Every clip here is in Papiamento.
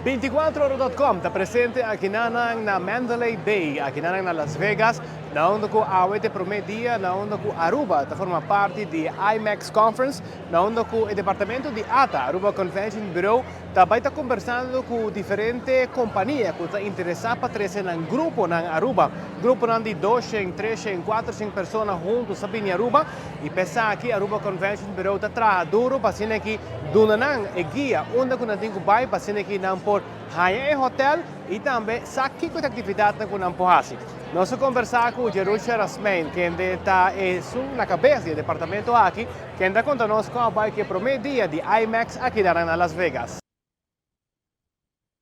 24ora.com ta presente aki na Mandalay Bay, aki na Las Vegas, na unda cu awe ta e prome dia, na unda cu Aruba ta forma parti di IMEX Conference, na unda cu e departamento di ATA, Aruba Convention Bureau, tambe ta combersando cu diferente compania cu ta interesa pa trece un grupo na Aruba. Grupo di 200, 300, 400 persona hunto sa bin Aruba y pensa cu Aruba Convention Bureau ta traha duro pa asina cu duna nan e guia unda cu nan tin cu bay pa asina cu nan por haya e hotel y tambe sa kico actividad cu nan por haci. Nos a combersa cu Jerusha Rasmijn, cu ta esun na cabes di e departamento aki, cu ta conta nos con a bay cu e prome dia di IMEX aki na Las Vegas.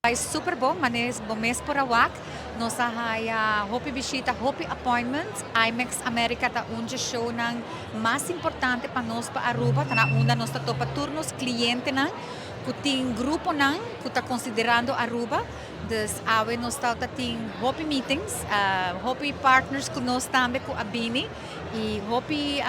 Ta super bon, mas bon mes por a wak. Nos a haya hopi bishita, hopi appointments. IMEX America ta un show nan mas importante pa nos pa Aruba, ta na unda nos ta topa tur nos clientenan, cu tin gruponan cu ta considerando Aruba. Dus awe nos ta tin hopi meetings, hopi partners cu nos tambe cu a bini y hopi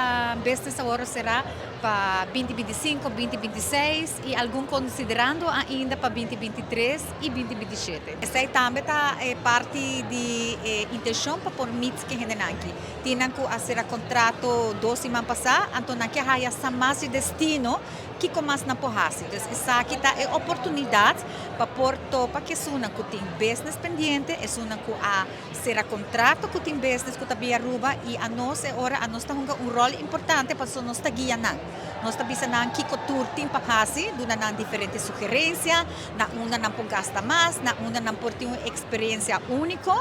business awor sera pa 2025, 2026 y algun considerando ainda pa 2023 y 2027. Esey tambe ta parti di intencion pa por meet cu hende aki. Tin cu a sera contrato 2 siman pasa, anto nan kier haya sa mas di destino kico mas nan por haci. Então, esaki ta e oportunidad pa por topa cu esunnan cu tin business pendiente, esunnan cu a sera contrato cu tin business cu ta bin Aruba y anos e ora anos ta hunga un rol importante pa nos ta guia nan. Nos ta bisa nan kico tur tin pa haci, duna nan diferente sugerencia, na unda nan por gasta mas, na unda nan por tin un experiencia unico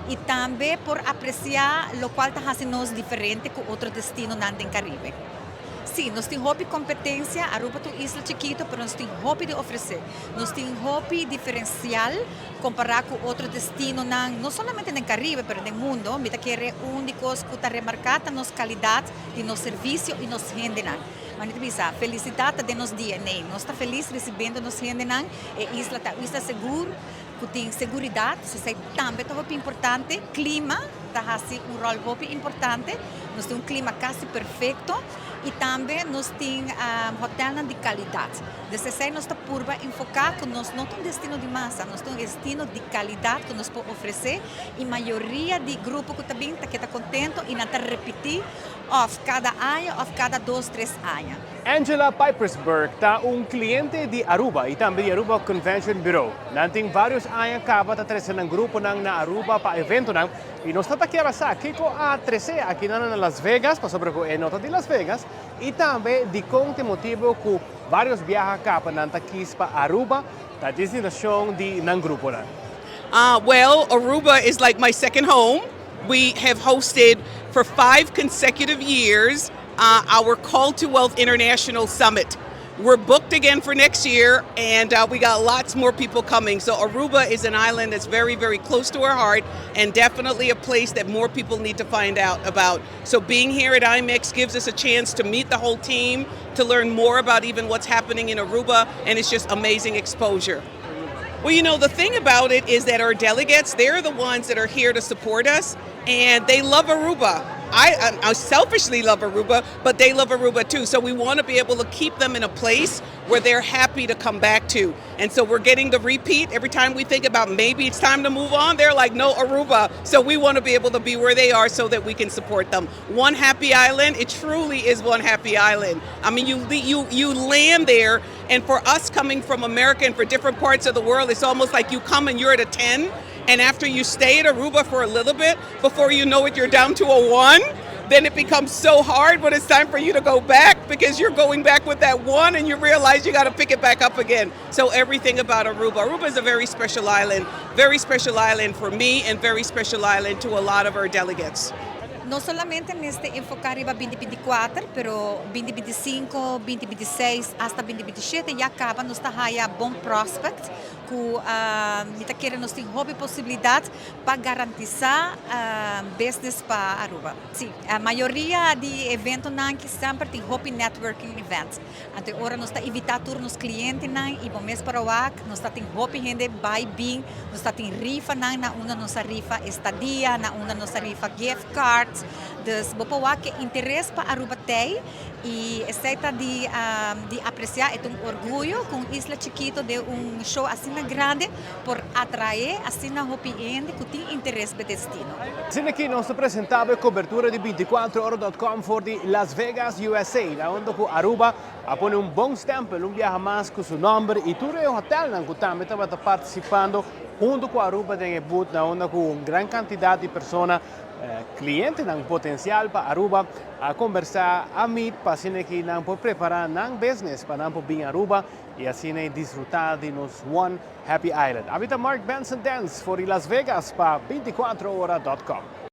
y tambe por aprecia locual ta haci nos diferente cu otro destinonan den Caribe. Si, nos tin hopi competencia, Aruba ta un isla chikito, pero nos tin hopi di ofrece. Nos tin hopi diferencial compara cu otro destinonan, no solamente den Caribe, pero den mundo. Mi ta kere un di cos cu ta remarca ta nos calidad di nos servicio y nos hendenan. Manera bisa, felicidad ta den nos DNA. Nos ta feliz recibiendo nos hendenan, e isla ta isla sigur, cu tin seguridad, esey tambe ta hopi importante, clima ta haci un rol hopi importante, nos tin un clima casi perfecto y tambe nos tin hotelnan di calidad. Desde esey nos ta purba enfoca cu nos no ta un destino di masa, nos ta un destino di calidad cu nos por ofrece y mayoria di grupo cu ta bin ta keda contento y nan ta repeti of cada aña of cada 2, 3 aña. Angela Pipersberg ta un cliente di Aruba y tambe di Aruba Convention Bureau. Nan tin varios aña caba ta trece nan gruponan na Aruba pa eventonan y nos ta kier sa kico a trece aki na Las Vegas, pasobra cu e no ta di Las Vegas, y tambe di con ta motibo cu varios biaha caba nan ta kies pa Aruba, ta destinacion di nan gruponan. Well, Aruba is like my second home. We have hosted for 5 consecutive years our Call to Wealth International Summit. We're booked again for next year, and we got lots more people coming. So, Aruba is an island that's very, very close to our heart and definitely a place that more people need to find out about. So, being here at IMEX gives us a chance to meet the whole team, to learn more about even what's happening in Aruba, and it's just amazing exposure. Well, the thing about it is that our delegates, they're the ones that are here to support us, and they love Aruba. I selfishly love Aruba, but they love Aruba too. So we want to be able to keep them in a place where they're happy to come back to. And so we're getting the repeat every time we think about maybe it's time to move on. They're like, "No, Aruba." So we want to be able to be where they are so that we can support them. One happy island. It truly is one happy island. I mean, you land there, and for us coming from America and for different parts of the world, it's almost like you come and you're at a 10. And after you stay at Aruba for a little bit, before you know it, you're down to a 1. Then it becomes so hard when it's time for you to go back because you're going back with that 1 and you realize you got to pick it back up again. So everything about Aruba. Aruba is a very special island, very special island for me and very special island to a lot of our delegates. No solamente mester enfoca riba 2024, pero 2025, 2026, hasta 2027 ya caba nos ta haya bon prospect cu mi ta kere nos tin hopi posibilidad pa garantisa business pa Aruba. Si, e mayoria di eventonan cu semper tin hopi networking events. Anto ora nos ta invita tur nos clientenan y bon mes pa wak, nos ta tin hopi hende bay bin, nos ta tin rifanan na unda nos rifa estadia, na unda nos rifa gift cards. out. Dus bo por wak interes pa Aruba t'ey y esey ta di aprecia, e un orguyo cu un isla chikito den un show asina grandi por atrae asina hopi hende cu tin interes pa destino. Asina aki nos ta presenta e cobertura di 24ora.com for di Las Vegas, USA, na unda cu Aruba a pone un bon stempel, un biaha mas cu su nomber y tur e hotel cu tambe tabata participando hunto cu Aruba den booth, na unda cu un gran cantidad di persona, cliente nan potencial pa Aruba, a conversa, a meet pa asina cu nan por prepara nan business pa nan por bin Aruba y asina disfruta di nos One Happy Island. Ami ta Mark Benson Dance for Las Vegas pa 24ora.com.